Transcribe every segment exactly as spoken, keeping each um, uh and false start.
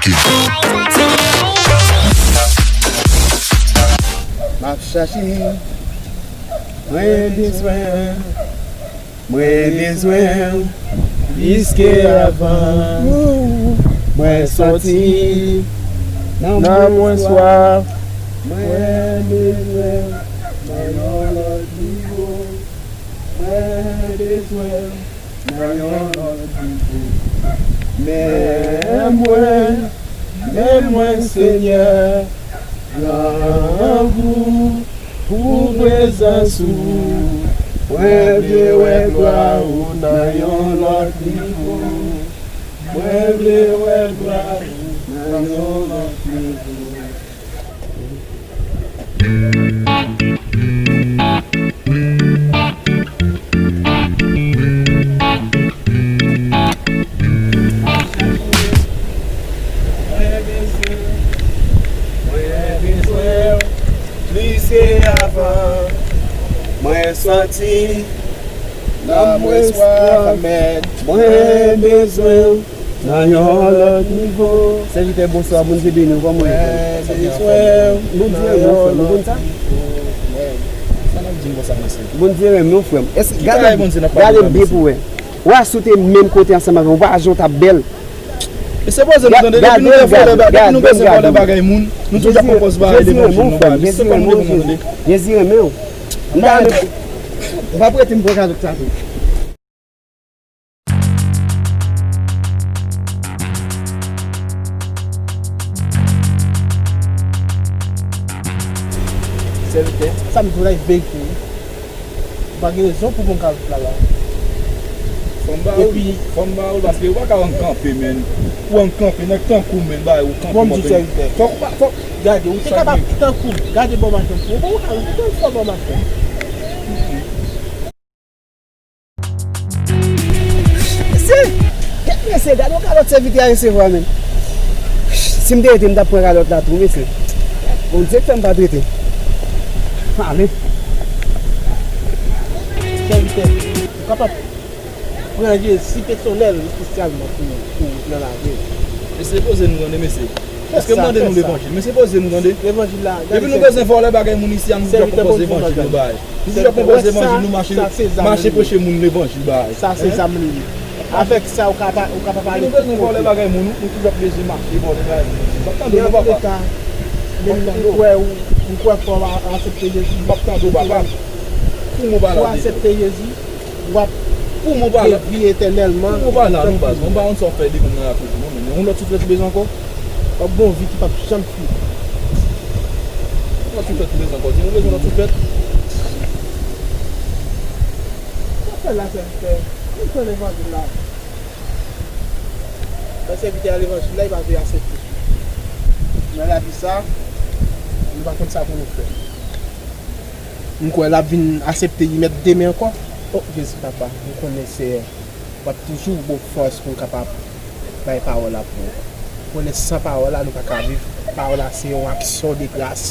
M ap chache, mwen bezwen, mwen bezwen plis ke avan. Mwen soti nan mwen swaf. Mwen bezwen nan yon lòt nivo. Mwen bezwen nan yon lòt nivo. Men mwen, men mwen, Senyè, grangou pou prezans ou. Mwen vle wè glwa ou nan yon lòt nivo. Mwen vle wè glwa ou nan yon lòt nivo. Mwen bezwen, mwen bezwen plis ke avan. Mwen santi nanm mwen swaf, mèt. Mwen bezwen nan yon lòt nivo. Sèvitè, bonswa, Bondye beni w, kòman w ye? Bondye renmen w, frè m, ou konn sa? Sa n ap di m konsa, mesye? Bondye renmen w, frè m. Èske, gade, gade byen pou w wè. W a sou te menm kote ansanm avè w, w pa jan w t ap bèl. E se poze nou tande, depi nou te vòlè ba-, depi nou bezwen vòlè bagay moun, nou toujou ap pran pòz ba, leve anvi nou ba. Mesye, se kò nou te pou nou tande. Jezi renmen w. M ta renmen. M p ap rete, m pran kalòt sa tou. Sèvitè, sa m di w la, e verite wi. M pa gen rezon pou m pran kalòt la la. Fò m ba ou l, epi fò m ba ou l, paske ou pa ka ann kanpe, menn. Ou ann kanpe, nèg tankou m, menn, ba ou kanpe. Bon, m di w, sèvitè. Fòk ou pa, fòk. Gade, ou te kapab tankou m. Gade bò maten pou ou. Bon, ou ka, ou te fò bò maten. Mesye, mesye, gade yon kalòt sèvitè a resevwa, menn. Si m te rete, m t ap pran kalòt la tou, mesye. Bondye k fè m pa t rete. Ale. Sèvitè, ou kapab pran Jezi pèsonèl, espesyalman pou, pou nan lavi w. Mesye, poze nou tande, mesye. Èske m mande nou levanjil? Mesye, poze nou tande. Levanjil la, gade. Depi nou bezwen vòlè bagay moun isi a, nou toujou ap pran pòz levanjil nou bay. Nou toujou ap pran pòz levanjil, nou mache, mache preche moun levanjil bay. Sa se zam li ye. Avèk sa, ou ka pa, ou ka pa pale. Depi nou bezwen vòlè bagay moun, nou, nou toujou ap bezwen mache vòlè bagay moun. M ap tande w, papa. M ap tande w. Men m kwè ou, m kwè fò w a-, aksepte Jezi. M ap tande w, papa. Pou mwen, papa. Fò w aksepte Jezi. W ap viv etènèlman. Pou mwen pa la non, baz. Mwen pa konn sa w fè depi nan lakou non, men yon lòt souflèt ou bezwen ankò? W ap gen yon vi ki p ap janm fini. Yon lòt souflèt ou bezwen ankò? Di nou bezwen lòt souflèt. Sa fè la, sèvitè. Nou pran levanjil la. Nan sèvitè a levanjil la, li pa vle aksepte. Nan lavi sa, nou pa konn sa pou nou fè. M kwè l ap vin aksepte li mèt demen ankò. O Jezi papa, m konnen Seyè, w ap toujou ba w fòs pou w kapab bay pawòl la pou ou. M konnen san pawòl la nou pa ka viv. Pawòl la se yon aksyon de gras.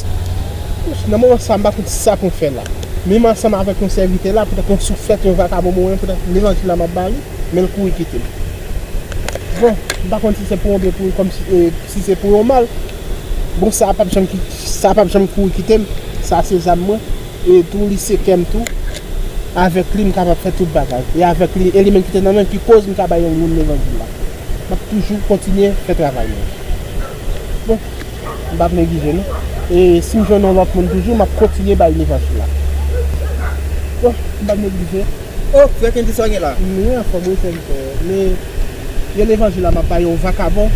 Nan moman sa, m pa konn sa pou m fè la. Menm ansanm avèk yon sèvitè la, poutèt yon souflèt, yon vakabon mwen, poutèt levanjil la m ap ba li, men l kouri kite m. Bon, m pa konn si se pou yon byen pou, kòmsi, e, si se pou yon mal. Bon, sa p ap janm ki-, sa p ap janm kouri kite m. Sa se zam mwen. E tou, li se kè m tou. Avèk li, m kapab fè tout bagay. E avèk li, e li menm ki te nan mwen, ki koz m ka bay yon moun levanjil la. M ap toujou kontinye fè travay mwen. Bon, m p ap neglije, non. E si m jwenn yon lòt moun toujou, m ap kontinye bay levanjil la. Bon, m p ap neglije. O, frè Kendy, sa w gen la? M anfòm wi, sèvitè. Men, gen levanjil la m ap bay yon vakabon,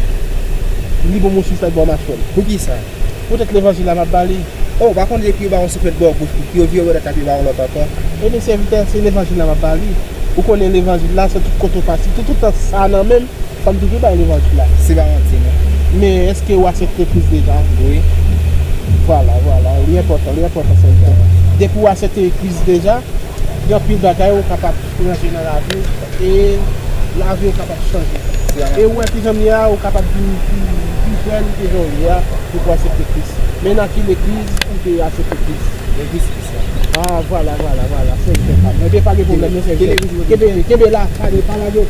li ban m yon souflèt bò machwè l. Poukisa? Poutèt levanjil la m ap ba li. O, ou pa konn depi yo ba w yon souflèt bò gòch, pou yo vire w dwat la, epi yo ba w yon lòt ankò? Ebyen, sèvitè, se levanjil la m ap ba li. Ou konnen levanjil la, se tout kote w pase, tout, tout tan sa nan men m, fò m toujou bay levanjil la. Se pa manti, non. Men èske ou aksepte Kris deja? Wi. Vwala, vwala. Li enpòtan, li enpòtan, sèvitè. Depi ou aksepte Kris deja, gen anpil bagay ou kapab ranje nan lavi w, e lavi w kapab chanje. E ou wè kijan m ye a, ou kapab vin pi, pi jèn ke jan w ye a, depi w aksepte Kris. Men nan ki legliz ou te aksepte Kris? Legliz Kris la. A, vwala, vwala, vwala. Sèvitè pa m. Ebyen, pa gen pwoblèm, non, sèvitè. Kenbe, kenbe la, pa, pa lage.